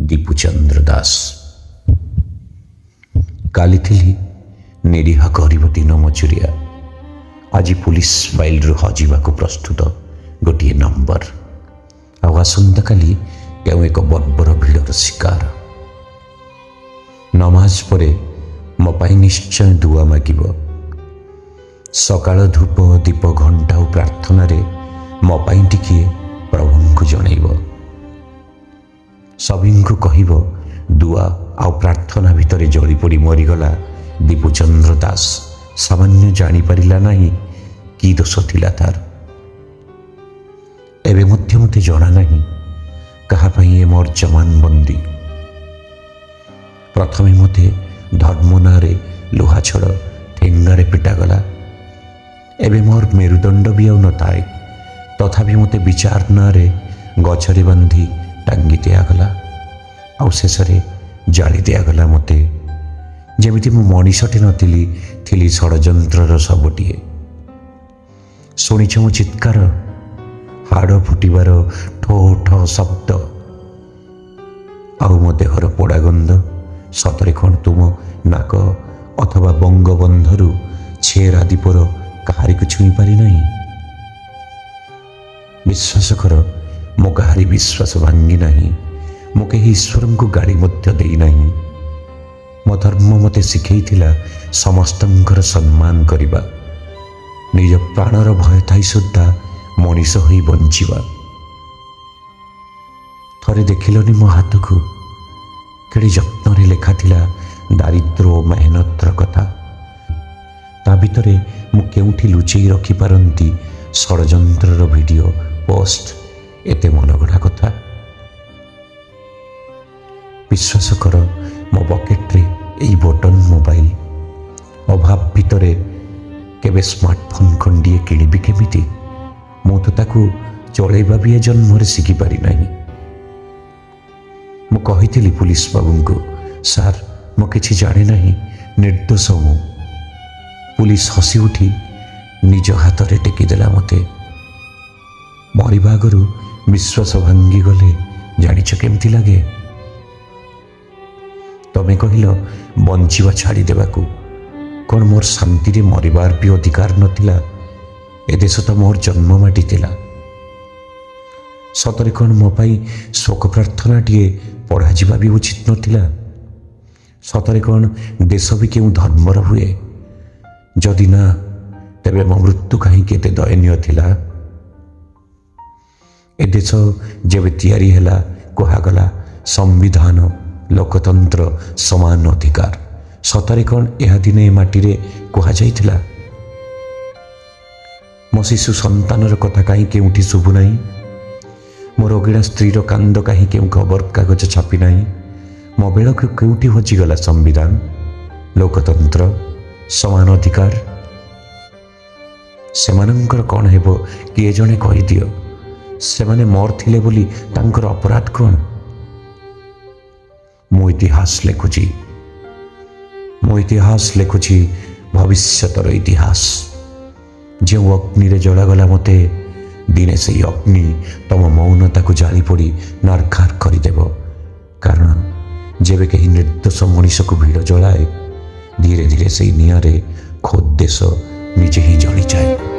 ଦୀପୁଚନ୍ଦ୍ର ଦାସ। କାଲି ଥିଲି ନିରୀହ ଗରିବ ଦିନ ମଜୁରିଆ, ଆଜି ପୁଲିସ ଫାଇଲରୁ ହଜିବାକୁ ପ୍ରସ୍ତୁତ ଗୋଟିଏ ନମ୍ବର, ଆଉ ଆସନ୍ତାକାଲି କେଉଁ ଏକ ବର୍ବର ଭିଡ଼ର ଶିକାର। ନମାଜ ପରେ ମୋ ପାଇଁ ନିଶ୍ଚୟ ଦୁଆ ମାଗିବ। ସକାଳ ଧୂପ, ଦୀପ, ଘଣ୍ଟା ଓ ପ୍ରାର୍ଥନାରେ ମୋ ପାଇଁ ଟିକିଏ ପ୍ରଭୁଙ୍କୁ ଜଣେଇବ। ସଭିଙ୍କୁ କହିବ, ଦୁଆ ଆଉ ପ୍ରାର୍ଥନା ଭିତରେ ଜଳିପୋଡ଼ି ମରିଗଲା ଦୀପୁଚନ୍ଦ୍ର ଦାସ, ସାମାନ୍ୟ ଜାଣିପାରିଲା ନାହିଁ କି ଦୋଷ ଥିଲା ତାର। ଏବେ ମଧ୍ୟ ମୋତେ ଜଣା ନାହିଁ କାହା ପାଇଁ ଏ ମୋର ଜମାନବନ୍ଦୀ। ପ୍ରଥମେ ମୋତେ ଧର୍ମ ନାଁରେ ଲୁହା ଛଡ଼ ଠେଙ୍ଗାରେ ପିଟାଗଲା। ଏବେ ମୋର ମେରୁଦଣ୍ଡ ବି ଆଉ ନଥାଏ, ତଥାପି ମୋତେ ବିଚାର ନାଁରେ ଗଛରେ ବାନ୍ଧି ଟାଙ୍ଗି ଦିଆଗଲା, ଆଉ ଶେଷରେ ଜାଳି ଦିଆଗଲା ମୋତେ, ଯେମିତି ମୁଁ ମଣିଷଟେ ନଥିଲି, ଥିଲି ଷଡ଼ଯନ୍ତ୍ରର ଶବଟିଏ। ଶୁଣିଛ ମୋ ଚିତ୍କାର, ହାଡ଼ ଫୁଟିବାର ଠୋ ଠୋ ଶବ୍ଦ, ଆଉ ମୋ ଦେହର ପୋଡ଼ା ଗନ୍ଧ ସତରେ କ'ଣ ତୁମ ନାକ ଅଥବା ବଙ୍ଗବନ୍ଧରୁ ଛେରା ଦ୍ୱୀପର କାହାରିକୁ ଛୁଇଁ ପାରିନାହିଁ? ବିଶ୍ୱାସ କର, ମୁଁ କାହାରି ବିଶ୍ୱାସ ଭାଙ୍ଗି ନାହିଁ। ମୁଁ କେହି ଈଶ୍ୱରଙ୍କୁ ଗାଳି ମଧ୍ୟ ଦେଇନାହିଁ। ମୋ ଧର୍ମ ମୋତେ ଶିଖେଇଥିଲା ସମସ୍ତଙ୍କର ସମ୍ମାନ କରିବା, ନିଜ ପ୍ରାଣର ଭୟ ଥାଇ ସୁଦ୍ଧା ମଣିଷ ହୋଇ ବଞ୍ଚିବା। ଥରେ ଦେଖିଲନି ମୋ ହାତକୁ? କେଡ଼େ ଯତ୍ନରେ ଲେଖାଥିଲା ଦାରିଦ୍ର୍ୟ ଓ ମେହନତର କଥା। ତା ଭିତରେ ମୁଁ କେଉଁଠି ଲୁଚେଇ ରଖିପାରନ୍ତି ଷଡ଼ଯନ୍ତ୍ରର ଭିଡ଼ିଓ ପୋଷ୍ଟ, ଏତେ ମନଗଢ଼ା କଥା? ବିଶ୍ୱାସ କର, ମୋ ପକେଟରେ ଏଇ ବଟନ୍ ମୋବାଇଲ। ଅଭାବ ଭିତରେ କେବେ ସ୍ମାର୍ଟଫୋନ୍ ଖଣ୍ଡିଏ କିଣିବି କେମିତି? ମୁଁ ତ ତାକୁ ଚଳେଇବା ବି ଏ ଜନ୍ମରେ ଶିଖିପାରିନାହିଁ। ମୁଁ କହିଥିଲି ପୁଲିସ ବାବୁଙ୍କୁ, "ସାର୍, ମୁଁ କିଛି ଜାଣେ ନାହିଁ, ନିର୍ଦ୍ଦୋଷ ମୁଁ।" ପୁଲିସ ହସି ଉଠି ନିଜ ହାତରେ ଟେକିଦେଲା ମୋତେ। ମରିବା ଆଗରୁ ବିଶ୍ୱାସ ଭାଙ୍ଗିଗଲେ ଜାଣିଛ କେମିତି ଲାଗେ? ତମେ କହିଲ ବଞ୍ଚିବା ଛାଡ଼ିଦେବାକୁ। କ'ଣ ମୋର ଶାନ୍ତିରେ ମରିବାର ବି ଅଧିକାର ନଥିଲା? ଏ ଦେଶ ତ ମୋର ଜନ୍ମ ମାଟି ଥିଲା। ସତରେ କ'ଣ ମୋ ପାଇଁ ଶୋକ ପ୍ରାର୍ଥନାଟିଏ ପଢ଼ାଯିବା ବି ଉଚିତ ନଥିଲା? ସତରେ କ'ଣ ଦେଶ ବି କେଉଁ ଧର୍ମର ହୁଏ? ଯଦି ନା, ତେବେ ମୋ ମୃତ୍ୟୁ କାହିଁକି ଏତେ ଦୟନୀୟ ଥିଲା? ଏ ଦେଶ ଯେବେ ତିଆରି ହେଲା, କୁହାଗଲା ସମ୍ବିଧାନ, ଲୋକତନ୍ତ୍ର, ସମାନ ଅଧିକାର। ସତରେ କ'ଣ ଏହା ଦିନେ ଏ ମାଟିରେ କୁହାଯାଇଥିଲା? ମୋ ଶିଶୁ ସନ୍ତାନର କଥା କାହିଁ କେଉଁଠି ଶୁଭୁନାହିଁ? ମୋ ରୋଗିଣା ସ୍ତ୍ରୀର କାନ୍ଦ କାହିଁ କେଉଁ ଖବରକାଗଜ ଛାପି ନାହିଁ? ମୋ ବେଳକୁ କେଉଁଠି ହଜିଗଲା ସମ୍ବିଧାନ, ଲୋକତନ୍ତ୍ର, ସମାନ ଅଧିକାର? ସେମାନଙ୍କର କ'ଣ ହେବ, କିଏ ଜଣେ କହିଦିଅ। ସେମାନେ ମୋର ଥିଲେ ବୋଲି ତାଙ୍କର ଅପରାଧ କ'ଣ? ମୁଁ ଇତିହାସ ଲେଖୁଛି, ମୁଁ ଇତିହାସ ଲେଖୁଛି, ଭବିଷ୍ୟତର ଇତିହାସ। ଯେଉଁ ଅଗ୍ନିରେ ଜଳାଗଲା ମୋତେ, ଦିନେ ସେଇ ଅଗ୍ନି ତମ ମୌନତାକୁ ଜାଳି ପୋଡ଼ି ନରଖାର କରିଦେବ। କାରଣ ଯେବେ କେହି ନିର୍ଦ୍ଦୋଷ ମଣିଷକୁ ଭିଡ଼ ଜଳାଏ, ଧୀରେ ଧୀରେ ସେଇ ନିଆଁରେ ଖୋଦ୍ ଦେଶ ନିଜେ ହିଁ ଜଳିଯାଏ।